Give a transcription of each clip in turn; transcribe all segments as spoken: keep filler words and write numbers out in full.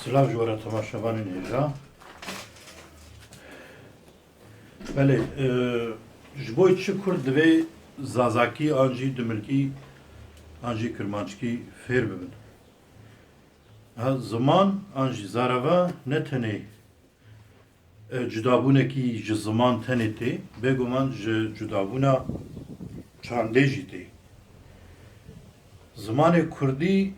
Silav ji we re temaşevanên hêja. Belê, e, ji bo çi Kurd divê Zazakî an jî Dimilkî an jî Kirmanckî fêr bibin? Ha, ziman an jî zarava ne tenê e, cudabûnekî ji ziman tenê tê, bêguman ji cudabûna çandê jî tê. Zimanê kurdî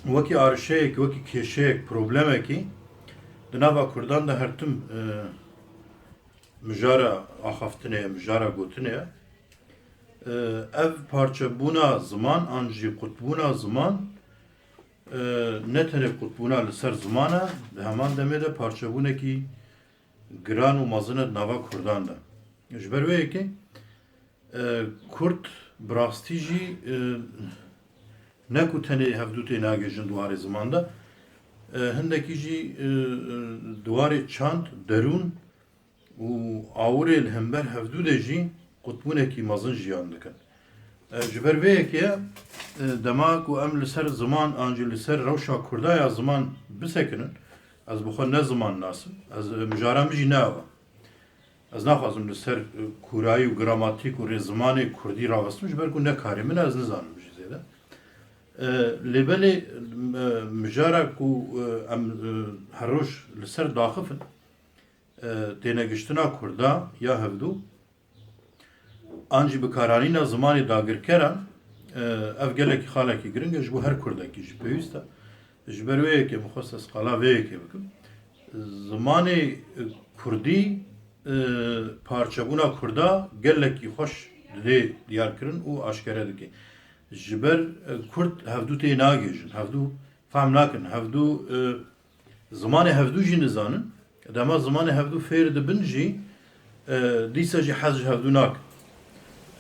wekî arişeyek, wekî kêşeyek, problemekî di nava kurdan de her tim, e, mijara axaftinê ye, mijara gotinê ye. E, ev parçebûna ziman an jî qutbûna ziman, e, ne tenê qutbûna li ser ziman e, di heman demê de parçebûnekî giran û mezin e di nava kurdan de. Ji ber wê yekê, e, kurd bi rastî jî, e, ne ku tenê hevdû tê nagihêjin di warê ziman de, e, hindekî jî, e, e, di warê çand, derûn û awirê li hember hevdû de jî qutbûnekî mezin jiyan dikin. E, ji ber vê yekê, e, dema ku em li ser ziman an jî li ser rewşa kurda ya ziman bisekinin, ez bi xwe ne ziman nas im, ez, e, mijara min jî ne ew e. Ez naxwazim li ser, e, kûrayî û gramatîk û rê zimanê kurdî rawestim, ji ber ku ne karê min e, ez nizanim jî zêde. E, lê belê, e, mijara ku, e, em, e, her roj li ser daxifin, e, tênegiştina kurda ya hevdû, an jî bikaranîna zimanê dagirkeran, e, ev gelekî xalekî giring e, ji bo her kurdekî jî pêwîst e. Ji ber wê yekê min xwest ez qala vê yekê bikim. Zimanê, e, kurdî, e, parçebûna kurda gelekî xweş didê diyarkirin û aşkere dike. Ji ber, e, kurd hevdû tê nagihêjin, hevdû fehm nakin, hevdû, e, zimanê hevdû jî nizanin. Dema zimanê hevdû fêr dibin jî, e, dîsa jî hez ji hevdû nakin.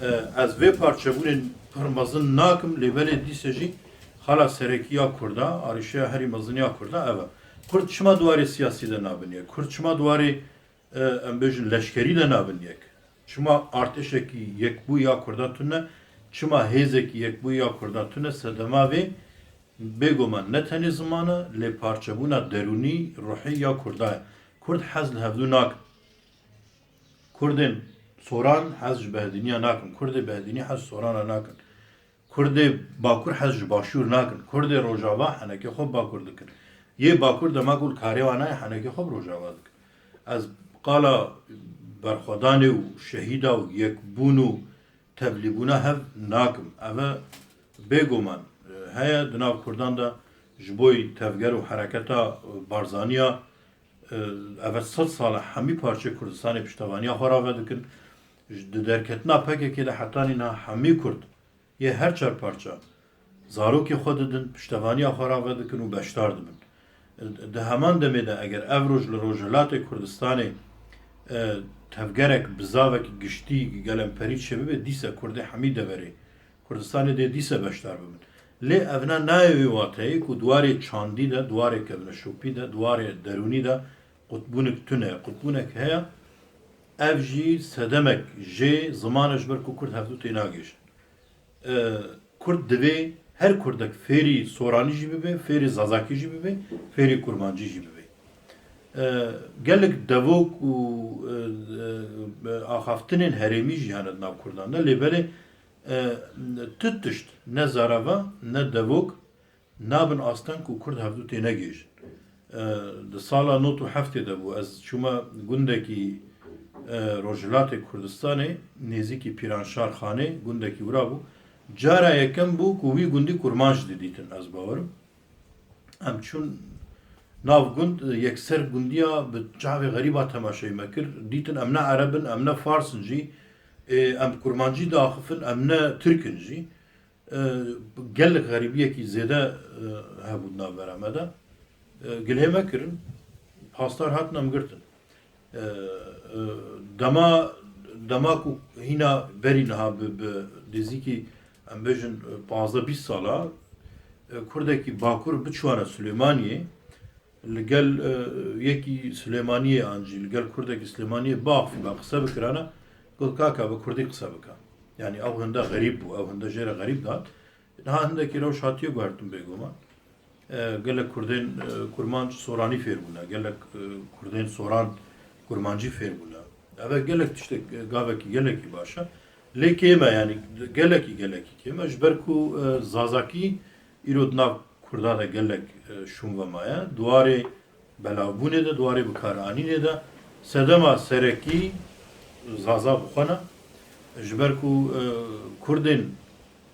E, ez vê parçebûnên pir mezin nakim, lê belê dîsa jî xala serekî ya kurda, arîşeya herî mezin ya kurda ev e. Kurd çima di warê siyasî de nabiniye? Kurd çima di warê, e, em bêjin leşkerî de nabin yek? Çima artêşekî yekbûyî ya kurda tune? Çima hêzekî yekbûyî ya kurda tune? Sedema vê bêguman ne tenê ziman e, lê parçebûna derûnî, ruhî ya kurda ye. Kurd hez li hevdû nakin. Kurdên soran hez ji behdîniya nakin. Kurdê behdînî hez ji sorana nakin. Kurdê bakur hez ji başûr nakin. Kurdê rojava henekê xwe bi bakur dikin. Yê bakur dema ku li karê wan nayê, henekê xwe bi rojava dikin. Ez qala berxwedanê û şehîda û yekbûn û tevlîbûna hev nakim. Ev e bêguman, e, heye di nav kurdan de, ji bo tevger û hereketa, e, Barzaniya, e, ev e sed sal e hemî parçeyê Kurdistanê piştevaniya xwe rave dikin. Ji, di derketina P K K de hetanî niha hemî kurd yê her çar parça zarokê xwe didin, piştevaniya xwe rave dikin û beşdar dibin. Di heman demê de eger ev roj li Rojhilatê Kurdistanê, e, tevgerek, bizavek giştî, gelemperî çêbibe, dîse kurdê hemî deverê Kurdistanê dê dîse beşdar bibin. Lê evna nayê wê wateyê ku di warê çandî de, di warê kevneşopî de, di warê derûnî de qutbûnek tune. Qutbûnek heye, ev jî sedemek jê ziman e, ji ber ku kurd hevdû tê nagihêjin. E, kurd divê her kurdek fêrî soranî jî bibe, fêrî zazakî jî bibe, fêrî kurmancî jî bibe. E, gelek devok û, e, e, axaftinên herêmî jî hene di nav kurdan de, lê belê, e, tu tişt ne zarava, ne devok nabin asteng ku kurd hevdû tênegihêjin. E, di sala nod û heftê de bû, ez çûme gundekî, e, Rojhilatê Kurdistanê, nêzîkî Pîranşar Xanê, gundekî wira bû. Cara yekem bû ku wî gundî kurmanc didîtin, ez bawerim. Em çûn nav gund, yekser gundiya bi çavê xerîba temaşeyê me kir. Dîtin em ne ereb in, em ne fars in jî. Ê, em kurmancî diaxifin, em ne tirk in jî. E, gelek xerîbiyekî zêde, e, hebû di navbera me de. E, gilhê me kirin, pasdar hatin em girtin. E, e, dema, dema ku hîna berî niha bi, bi nêzîkî, em bêjin, e, pazdeh bîst sala, e, kurdekî bakur biçûyane Silêmaniyê, li gel, e, yekî Silêmaniyê an jî li gel kurdekî Silêmaniyê biaxifî be, qise bikirane, got, "Kaka, bi kurdî qise bike." Yanî ew hinde xerîb bû, ew hinde jê re xerîb dihat. Niha hindekî rewş hatiye guhertin bêguman. E, gelek Kurdên, e, Kurmanc Soranî fêr bûne. Gelek, e, Kurdên Soran Kurmancî fêr bûne. Ev e gelek tiştek, e, gavekî gelekî baş e. Lê kêm e, yanî gelekî, gelekî kêm e. Ji ber ku, e, Zazakî îro di nav Kurda de gelek, e, şûn ve maye. Di warê belavbûnê de, di warê bikaranînê de sedema serekî Zaza bi xwe ne. Ji ber ku, e, Kurdên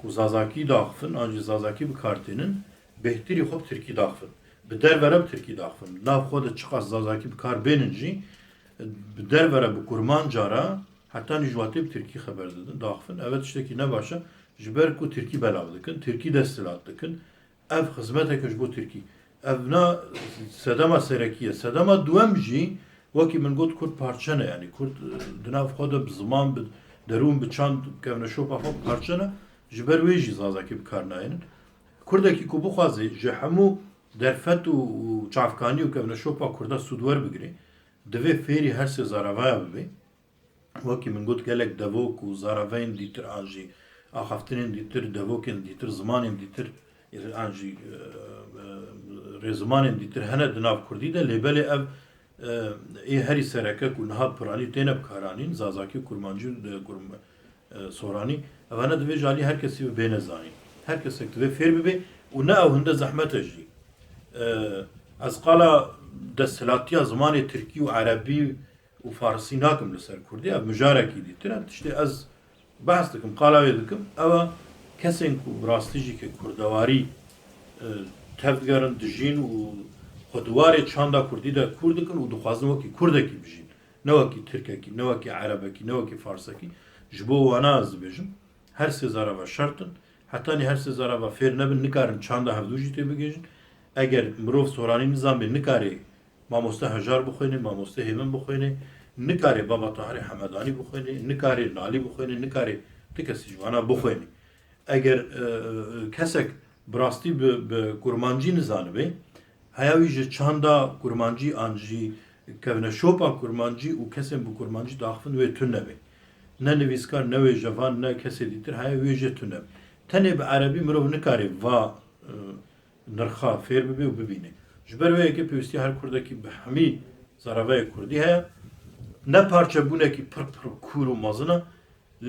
ku Zazakî daxifin, an jî Zazakî bi kar tênin, bêhtirî xwe bi Tirkî daxifin. Bi derve re bi Tirkî daxifin. Bi nav xwe de çiqas Zazakî bi kar bênin jî, bi derve re bi Kurmanca re hetanî ji watê bi Tirkî xeber didin, daxifin. Ev tiştekî ne baş e. Ji ber ku Tirkî belav dikin, Tirkî desthilat dikin. Ev xizmeteke ji bo Tirkî. Ev na sedema serekî ye. Sedema duwem jî, wekî min got, Kurd parçe ne. Yanî Kurd, e, di nav xwe de bi ziman, bi derûn, bi çand, bi kevneşopa xwe parçe ne. Ji ber wê jî Zazakî bi kar nayênin. Kurdekî ku bixwaze ji hemû derfet û, û çavkanî û kevneşopa Kurda sûd werbigire, divê fêrî her sê zaravaya bibe. Wekî min got, gelek devok û zaraveyên dîtir an jî axaftinên dîtir, devokên dîtir, zimanên dîtir an jî, e, e, rêzimanên dîtir hene di nav Kurdî de, lê belê ev, e, ê herî sereke ku niha piranî têne bikaranîn, Zazakî û Kurmancî û, e, Kurm-, e, Soranî, evane divê ji alî her kesî ve bêne zanîn. Her kesek divê fêr bibe û ne ew hinde zehmet e jî. E, ez qala desthilatiya zimanê tirkî û erebî û farisî nakim li ser kurdî, ev mijarekî dîtir e. Tiştê ez behs dikim, qala wê dikim, ew e kesên ku bi rastî jî ke kurdewarî, e, tev digerin, dijîn û xwe di warê çanda kurdî de kûr dikin û dixwazin wekî kurdekî bijîn. Ne wekî tirkekî, ne wekî erebekî, ne wekî farsekî. Ji bo wana ez dibêjim, her sê zarava şert in. Hetanî her sê zarava fêr nebin, nikarin çanda hevdû jî têbigihîjin. Eger mirov soranî nizanbê, nikarê Mamoste Hejar bixwêne, Mamoste Hêmin bixwêne, nikarê Baba Tahirê Hemedanî bixwêne, nikarê Nalî bixwêne, nikarê ti kesî ji vana bixwêne. Eger, e, kesek bi rastî bi, bi kurmancî nizanibe, heya wî ji çanda kurmancî an jî kevneşopa kurmancî û kesên bi kurmancî daxifin wê tune be. Ne nivîskar, ne wêjevan, ne kesê dîtir, heya wê jê tune be. Tenê bi erebî mirov nikare va, e, nirxa fêr bibe û bibîne. Ji ber wê yekê pêwîstiya her kurdekî bi hemî zaravayê kurdî heye. Ne parçebûnekî pir pir kûr û mezin e,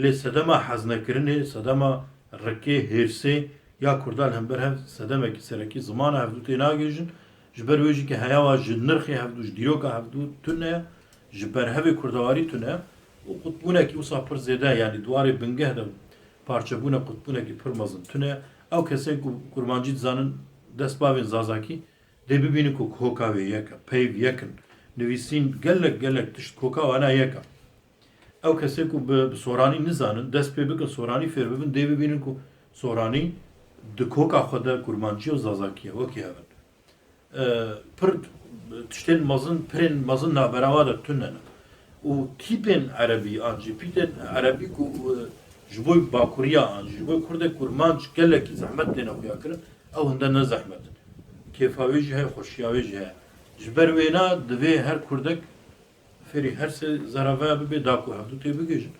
lê sedema heznekirinê, sedema rikê, hêrsê ya kurda li hember hev sedemekî serekî ziman e, hevdû tê nagihîjin. Ji ber wê jî ke heya wa ji nirxê hevdû, ji dîroka hevdû tune ye, ji berhevê kurdewarî tune ye û qutbûnekî wisa pir zêde ye, yanî di warê bingeh de parçebûne qutbûnekî pir mezin tune ye. Ew kesên ku kurmancî dizanin, dest bavên zazakî, dê bibînin ku koka wê yek e, peyv yek in. Nivîsîn gelek gelek tişt koka wana yek e. Ew kesê ku bi, bi soranî nizanin, dest pê bikin soranî fêr bibin, dê bibînin ku soranî di koka xwe de kurmancî û zazakî ye, wekî hev in. E, pir tiştên mezin, pirên mezin navbera wa de tune ne. Û tîpên erebî an jî, pîtên erebî ku, e, ji bo bakuriya an jî, ji bo kurdek kurmanc gelekî zehmet têne xuya kirin, ew hinde ne zehmet in. Kêfa wê jî heye, xweşiya wê jî heye. Ji ber wêna divê her kurdek fêrî her sê zerevaya bibe, da ku hevdû tê bigihîjin.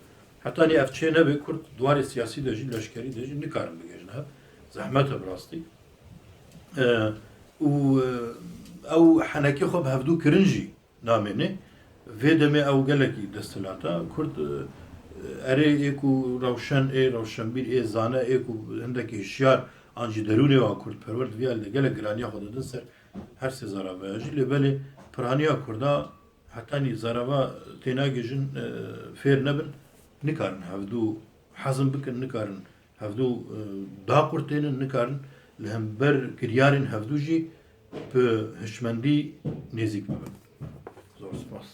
Hetanî ev çê nebe, kurd di warê siyasî de jî, leşkerî de jî nikarin bigihîjin hev. Zehmet e bi rastî. E, û, e, ew henekê xwe bi hevdû kirin jî namêne. Vê demê ew gelekî desthilat e. Kurd, e, erê ê ku rewşen ê, rewşenbîr ê, zane ê ku hindekî hişyar an jî derûnê wa kurdperwer, divê li gelek giraniya xwe didin ser her sê zaravaya jî. Lê belê piraniya kurda hetanî zarava tênagihîjin, e, fêr nebin, nikarin hevdû hezm bikin, nikarin hevdû, e, daqurtênin, nikarin li hember kiryarên hevdû jî bi hişmendî nêzîk bibin. Zor spas.